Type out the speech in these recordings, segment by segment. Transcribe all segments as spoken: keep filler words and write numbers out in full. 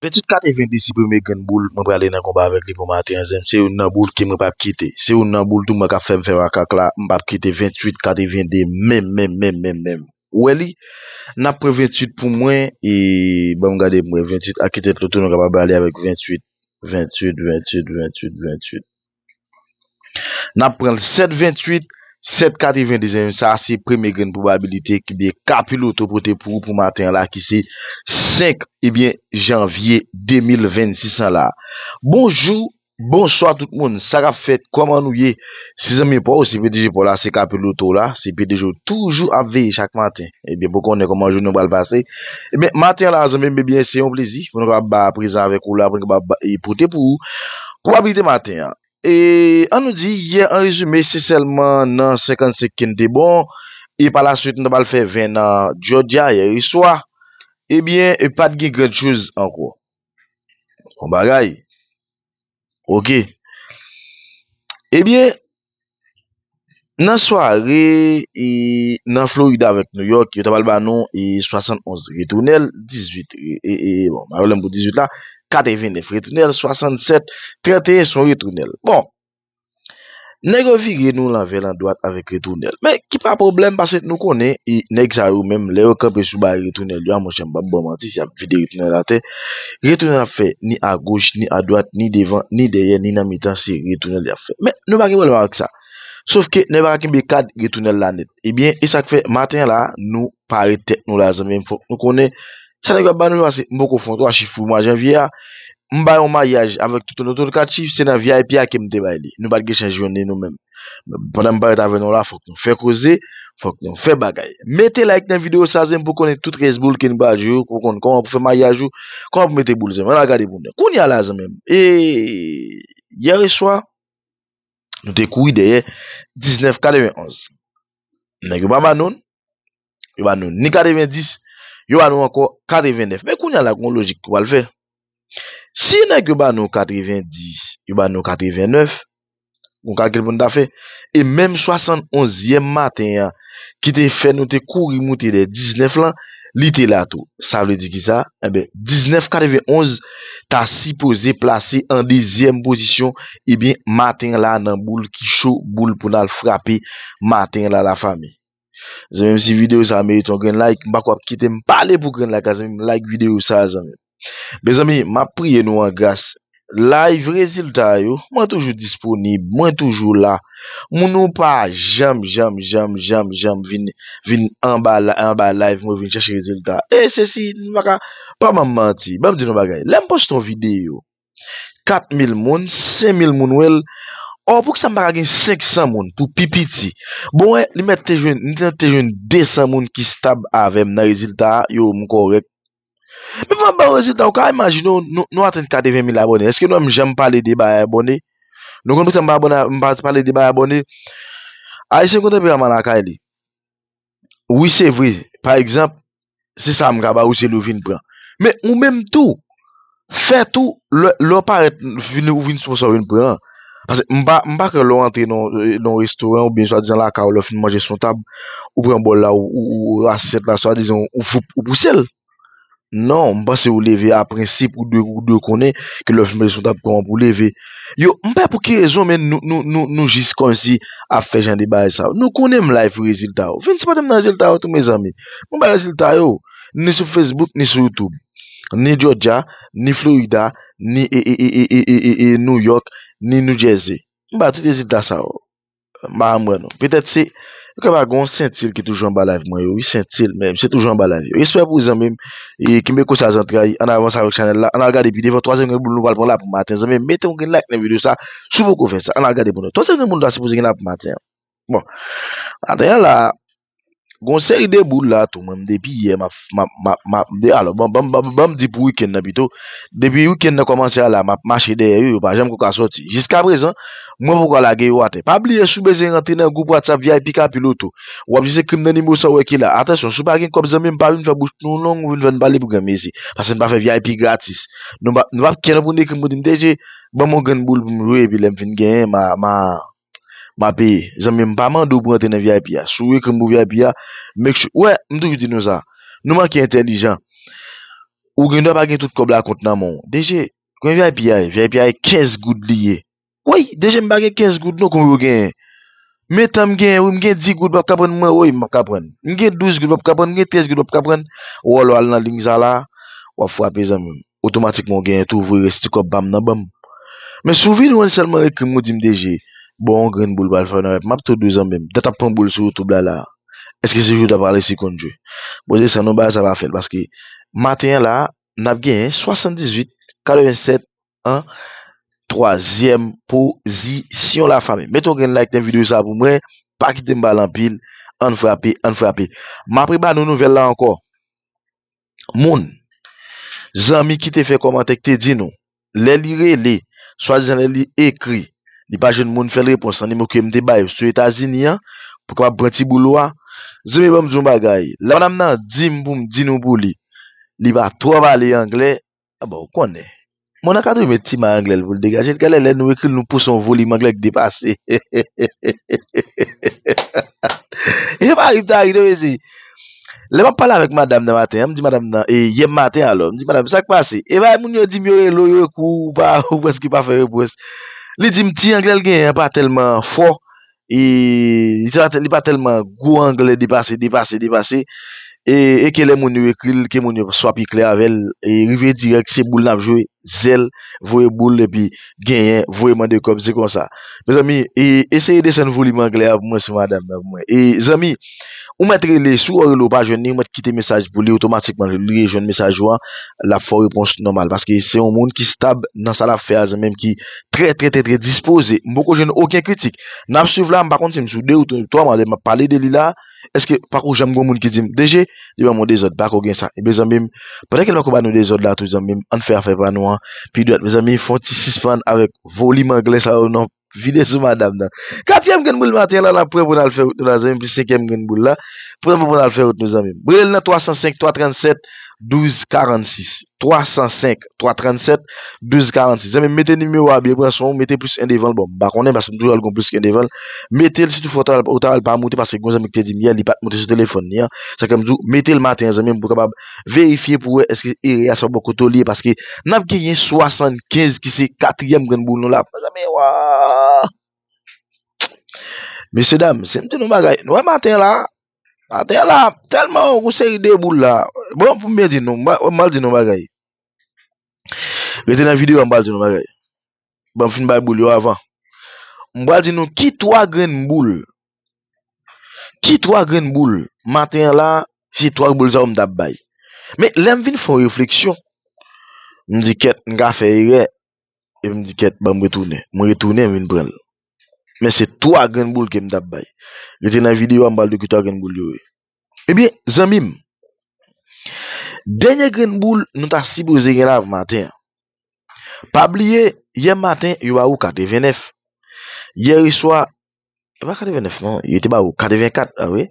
Venntuit katrevendi se premye grenn boul mwen prale nan konba avèk li pou maten an, zanmi. Se youn nan boul ke mwen p ap kite. Se youn nan boul tou mwen k ap fè m fè makak la. M p ap kite venntuit katrevendi menm, menm, menm, menm, menm. Ou wè li? N ap pran venntuit pou mwen e ban m gade pou mwen venntuit ak ki tèt loto nou kapab ale avèk venntuit, venntuit, venntuit, venntuit, venntuit. N ap pran l sèt venntuit, sèt katrevendi, zanmi. Sa a se premye grenn pwobabilite ki byen Kapiloto pote pou ou pou maten an la, ki se senk, ebyen, janvye de mil vennsis an la. Bonjou, bonswa tout moun, sa k ap fèt, kòman nou ye? Se zanmi pa w, se P D G pa w la, se Kapiloto la, se P D G w toujou ap veye chak maten. Ebyen, pou konnen kòman jounen w pral pase. Ebyen, maten an la, zanmi m, ebyen, se yon plezi pou nou kapab ba prezan avèk ou la, pou nou kapab ba- e pote pou ou pwobabilite maten an. E ann nou di, yè an rezime, se sèlman nan senkannsenk ke n te bon, e pa la swit, n ta pral fè ven nan Georgia yè swa. Ebyen, e pa t gen gran choz ankò. Bon bagay. Oke. Ebyen, nan sware e nan Florida avèk New York, yo ta pral ba nou e swasannonz retounèl, dizuit, e, e, e, bon, malè m pou dizuit la, katrevennèf retounèl, swasannsèt, trannteyen se yon retounèl. Bon, nèg yo vire nou lanvè landwat avèk retounèl. Men ki pa pwoblèm, paske nou konnen, e nèg sa yo menm, lè yo kanpe sou bagay retounèl yo a, monchè, m p ap ba w manti, si y ap vide retounèl atè, retounèl y ap fè ni agoch, ni adwat, ni devan, ni dèyè, ni nan mitan, se retounèl y ap fè. Men nou pa gen pwoblèm avèk sa. Sof ke nèg pa ka kenbe kad retounèl la nèt. Ebyen, e sa k fè maten an la, nou pare tèt nou la, zanmi m, fòk nou konnen sa nèg yo ap ba nou yo, paske m poko fè yon twa chif pou mwa janvye a. M bay yon mayaj avèk tout yon lòt kat chif, se nan V I P a ke m te bay li. Nou pa t gen chans jwenn li nou menm. Pandan m parèt avè nou la, fòk nou fè koze, fòk nou fè bagay. Mete like nan videyo sa, zanmi, pou konnen tout rès boul ke n pral jwe yo, pou konn kòman pou fè mayaj ou, kòman pou mete boul, zanmi. Ann al gade pou nou. Kounye a la, zanmi m. E yè swa, nou te kouri dèyè diznèf katrevenonz. Nèg yo pa ba nou l, yo ba nou ni katrevendis, yo ba nou ankò katrevennèf. Men kounye a la, gon lojik ki pral fè. Si nèg yo ba nou katrevendis, yo ba nou katrevennèf, gon kalkil pou n ta fè. E menm swasannonzyèm maten an, ki te fè nou te kouri moute dèyè diznèf lan, li te la tou. Sa vle di kisa? Enben, diznèf katrevenonz ta sipoze plase an dezyèm pozisyon, ebyen, maten an la nan boul ki cho, boul pou n al frape maten an la, lafanmi. Zanmi m, si videyo sa a merite yon grenn like, m pako ap kite m pale pou grenn like la, zanmi m, like videyo sa a, zanmi m. Mezanmi, m ap priye nou an gras. Live rezilta yo, mwen toujou disponib, mwen toujou la. Moun ou pa janm, janm, janm, janm, janm vin, vin anba, la- anba live mwen vin chèche rezilta. E se si, m pa ka, pa ban m manti, ban m di nou bagay. Lè m poste yon videyo, kat mil moun, senk mil moun wè l. Ò, poukisa m pa ka gen senk san moun pou pi piti? Bon, wè, li mèt te jwenn, li mèt te jwenn de san moun ki stab avè m nan rezilta a, yo, m kòrèk. Men pa ba rezilta, ou ka imajine w, nou, nou atenn katreven mil abòne. Èske nou wè m janm pale de bagay abòne? Nou konn poukisa m pa abòne, m pa pale de bagay abòne? Ayisyen konn tanperaman lakay li. Wi, se vre. Pa egzanp, se sa m ka ba ou, se li w vin pran. Men ou menm tou, fè tou, lè, lè w parèt, vin, ou vin sponsò, vin pran. Paske m pa, m pa kwè lè w antre nan, nan yon restoran oubyen swadizan lakay ou, lè w fin manje sou yon tab, ou pran bòl la, ou, ou, ou asyèt la, swadizan, ou, ou, ou pouse l. Non, m panse ou leve a prensip, ou dwe, ou dwe konnen ke lè w fin manje sou yon tab, kòman pou w leve. Yo, m pa pou ki rezon, men nou, nou, nou, nou jis kòmsi ap fè jan de bagay sa yo. Nou konnen m live rezilta yo. Vin sipòte m nan rezilta yo tou, mezanmi. Mwen bay rezilta yo, ni sou Facebook, ni sou YouTube. Ni Georgia, ni Florida, ni e, e, e, e, e, e, e, e New York, ni New Jersey. M bay tout rezilta sa yo. M pa janm wè nou. Petèt se, yo ka pa gon sentil ki toujou anba live mwen yo, wi, sentil, men se toujou anba live yo. Respè pou zanmi m, e kenbe konsa zantray, ann avanse avèk chanèl la, ann al gade pi devan, twazyèm grenn boul nou pral pran la pou maten, zanmi m, mete yon grenn like nan videyo sa, si w poko fè sa, ann al gade pou nou. Twazyèm grenn boul nou ta sipoze gen la pou maten an. Bon, maten an la, gon seri de boul la tou, mwen, depi yè, m ap, m ap, m ap, m ap, de, alò, ban, ban, ban, ban m di pou wikenn nan pito, depi wikenn nan kòmanse a la, m ap mache dèyè yo, yo pa janm ko ka sòti. Jiskaprezan, mwen poko lage yo atè. Pa bliye, si w bezwen rantre nan gwoup WhatsApp V I P Kapiloto, w ap jis ekri m nan nimewo sa w wè ki la. Atansyon, si w pa gen kòb, zanmi m, pa vin fè bouch nou long, ou vin fè n pale pou granmesi. Paske n pa fè V I P gratis. Nou pa, nou p ap kè nou pou n ekri m pou di m, "D J, ban m yon grenn boul pou m jwe, epi lè m fin genyen, m a, m a, m a peye." Zanmi m, pa mande w pou rantre nan V I P a. Si w ekri m pou V I P a, make sure. Wè, m toujou di nou sa. Nou manke entèlijan. Ou gen dwa pa gen tout kòb la kont nan men w. D G, kòman V I P a ye? V I P a ye kenz goud li ye. Woy, D G, m pa gen kenz goud non, kòman yo genyen? Men tan m genyen, wi, m gen dis goud, w ap ka prann mwen, woy, m p ap ka prann. M gen douz goud, w ap ka prann, m gen trèz goud, w ap ka prann. Wòl w al nan liy sa la, w ap frape zanmi m. Otomatikman, w genyen tou, voye rès ti kòb pa m nan ban m. Men si w vin ou sèlman ekri m, ou di m, D G, bon, yon grenn boul pral fè nan rèp, m ap tou di w zanmi m, dat ap pran boul sou YouTube la, la. Èske se jodi a pral resi konn jwe? Bon, se sa, non, bagay sa pa fè l, paske maten an la, n ap genyen swasanndizuit katrevennsèt an twazyèm pozisyon, lafanmi. Mete yon grenn like nan videyo sa pou mwen, pa kite m pale anpil, ann frape, ann frape. M ap reba nou nouvèl la ankò. Moun, zanmi ki te fè kòmantè ki te di nou, lè li rele, swadizan lè li ekri, li pa jwenn moun fè l repons nan nimewo ke m te bay sou Etazini an, pou kapab pran ti boul ou a. Zanmi, ban m di yon bagay. Lè madanm nan di m pou m di nou pou li, li pa twò pale anglè, a bon, ou konnen. Moun nan ka toujou met ti may anglè l pou l degaje l. Gade lè nou ekri l, nou pouse yon volim anglè k depase. E pa ri m ta ri non, mesye. Lè m ap pale avèk madanm nan maten an, m di madanm nan, e yè maten alò, m di, "Madanm, sa k pase?" E bagay moun yo di m yo rele w, yo ekri w, ou pa, ou prèske pa fè repons. Li di m ti anglè l genyen an pa tèlman fò, e li pa, li pa tèlman gwo anglè depase, depase, depase, e, e ke lè moun yo ekri l, ke moun yo swa pi klè avè l, e rive dirèk, se boul n ap jwe, zèl, voye boul, epi genyen, voye mande kòb, se konsa. Mezanmi, e, eseye desann volim anglè a pou mwen sou madanm nan pou mwen. E, zanmi, ou mèt rele, si w rele w pa jwenn li, ou mèt kite mesaj pou li, otomatikman li rejwenn mesaj ou an, l ap fè w repons nòmal, paske se yon moun ki stab nan sa l ap fè a, zanmi m, ki trè, trè, trè, trè dispoze. M poko jwenn okenn kritik. N ap swiv la, m pa konn si m sou de ou twa mwa lè m ap pale de li la, èske pako janm gen moun ki di m, "D G, li ban m yon dezòd, pako gen sa." Ebyen, zanmi m, pandan ke l pako ba nou dezòd la tou, zanmi m, ann fè afè pa nou an pi dwat. Mezanmi, fè yon ti sispann avèk volim anglè sa yo, non, vide sou madanm nan. Katriyèm grenn boul maten an la, n ap prè pou n al fè wout nou la, zanmi m, pi senkyèm grenn boul la. Prè pou n al fè wout nou, zanmi m. Rele l nan twa san senk, twa trannsèt, douz karannsis. Twa san senk, twa trannsèt, douz karannsis. Zanmi m, mete nimewo a byen, pran swen w, mete plis en devan l. Bon, m pa konnen, paske m toujou al gon plis en devan l. Mete l, si toutfwa w ta al, ou ta al pa moute, paske gon zanmi ki te di m yè, li pa t moute sou telefòn li an. Sa k fè m di w, mete l maten an, zanmi m, pou w kapab verifye pou w wè èske erè a se pa bò kote w li ye, paske n ap genyen swasannkenz ki se katriyèm grenn boul nou la. Mezanmi, wa! Mesye dam, se m di nou bagay. Nou wè maten la, maten la, tèlman yon seri de boul la. Bon, pou m byen di nou, m pa, m pral di nou bagay. Rete nan videyo a, m pral di nou bagay. Ban m fin bay boul yo avan. M pral di nou ki twa grenn boul. Ki twa grenn boul. Maten an la, se twa boul sa yo m t ap bay. Men, lè m vin fè yon refleksyon, m di, "Kèt, m ka fè erè." Epi m di, "Kèt, ban m retounen." M retounen, m vin pran l. Men se twa grenn boul ke m t ap bay. Rete nan videyo a, m pral di w ki twa grenn boul yo ye. Ebyen, zanmi m, dènye grenn boul nou ta sipoze gen la pou maten an. Pa bliye, yè maten, yo ba ou katrevennèf. Yè swa, e pa katrevennèf non, yo te ba ou katrevenkat, a wi.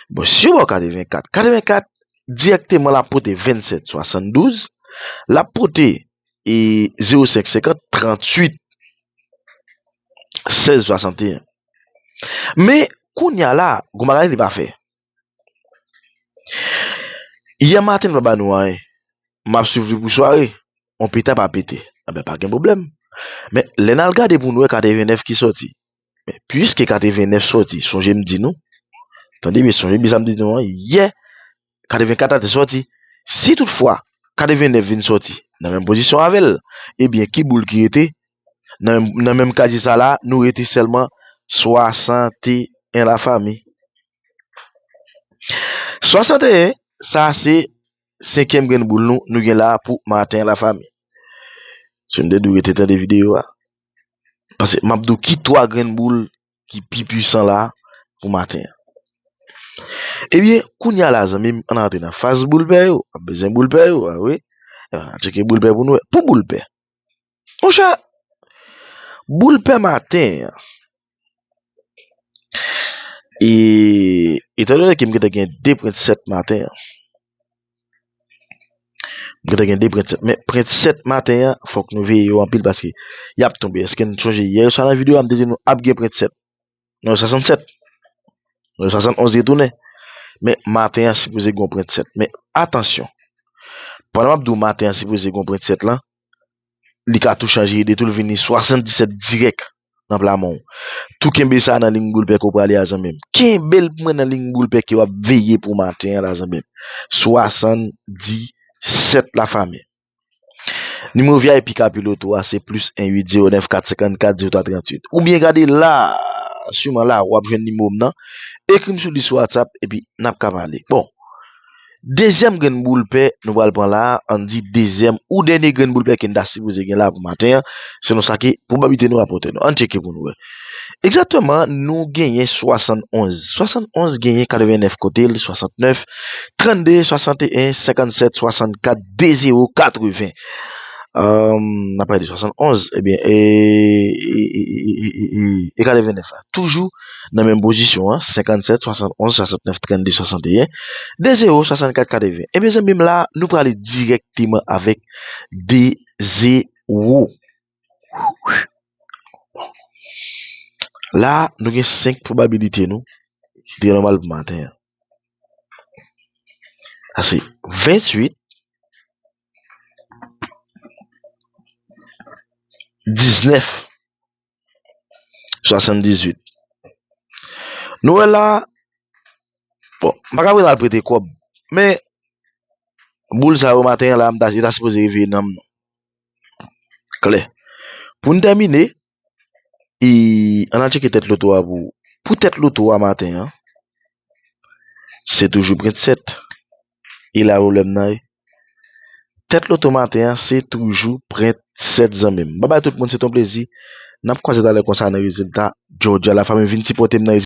Bon, si yo ba ou katrevenkat, katrevenkat, dirèkteman l ap pote vennsèt swasanndouz, l ap pote, e, zewo senk senkant, tranntuit, sèz swasanteyen. Men, kounye a la, gon bagay li pa fè. Yè maten, l pa ba nou anyen. M ap swiv li pou sware. On pita pa pete. Anben, pa gen pwoblèm. Men, lè n al gade pou nou wè katrevennèf ki sòti. Men, piske katrevennèf sòti, sonje m di nou. Tande byen, sonje byen sa m di nou an. Yè, katrevenkat la te sòti. Si toutfwa, katrevennèf vin sòti nan menm pozisyon avè l, ebyen, ki boul ki rete? Nan, nan menm kazye sa la, nou rete sèlman swasanteyen, lafanmi. Swasanteyen, sa se senkyèm grenn boul nou, nou gen la pou maten an, lafanmi. Si m te di w rete tande videyo a. Paske m ap di w ki twa grenn boul ki pi pwisan la pou maten an. Ebyen, kounye a la, zanmi m, ann rantre nan faz boul pè yo. W ap bezwen boul pè yo, a wi. Ann tcheke boul pè pou nou wè. Pou boul pè. Monchè, boul pè maten an. E, etandone ke m gentan gen de prent sèt maten an. M gentan gen de prent sèt. Men prent sèt maten an, fòk nou veye yo anpil paske y ap tonbe. Èske n sonje yè swa nan videyo a, m te di nou ap gen prent sèt. Nimewo swasannsèt. Nimewo swasannonz retounen. Men maten an sipoze gen yon prent sèt. Men atansyon. Pandan m ap di w maten an sipoze gen yon prent sèt lan, li ka tou chanje ide tou, l vini swasanndisèt dirèk nan pla men w. Tou kenbe sa nan liy boul pè ke w prale a, zanmi m. Kenbe l pou mwen nan liy boul pè ke w ap veye pou maten an la, zanmi m. Swasanndisèt la, fanmi. Nimewo V I P Kapiloto a se plis en uit zewo nèf kat senkannkat zewo twa tranntuit. Oubyen gade la, siman la, w ap jwenn nimewo m nan. Ekri m sou li sou WhatsApp, epi n ap ka pale. Bon, dezyèm grenn boul pè nou pral pran la a, ann di dezyèm ou dènye grenn boul pè ke n ta sipoze gen la pou maten an, selon sa ke pwobablite nou rapòte nou. Ann tcheke pou nou wè. Egzakteman, nou genyen swasannonz. Swasannonz genyen katrevennèf kote l, swasantnèf, trannde, swasanteyen, senkannsèt, swasannkat, de zewo, katreven. N ap pale de swasannonz, ebyen, e, e, e, e, e, e, e katrevennèf la. Toujou nan menm pozisyon an, senkannsèt, swasannonz, swasantnèf, trannde, swasanteyen, de zewo, swasannkat, katreven. Ebyen, zanmi m, la, nou prale dirèkteman avèk de zewo. La, nou gen senk pwobabilite nou ki te nòmal pou maten an. Sa se venntuit, diznèf, swasanndizuit. Nou wè la, bon, m pa ka prale al prete kòb, men boul sa yo maten an la, m ta, yo ta sipoze reveye nanm nou. Klè. Pou n tèmine, e, ann al tcheke tèt loto a pou, pou tèt loto a maten an, se toujou prent sèt. E la pwoblèm nan ye. Tèt loto maten an, se toujou prent sèt, zanmi m. Babay tout moun, se t on plezi. N ap kwaze talè konsa nan rezilta jodi a. La fanmi, vin sipòte m nan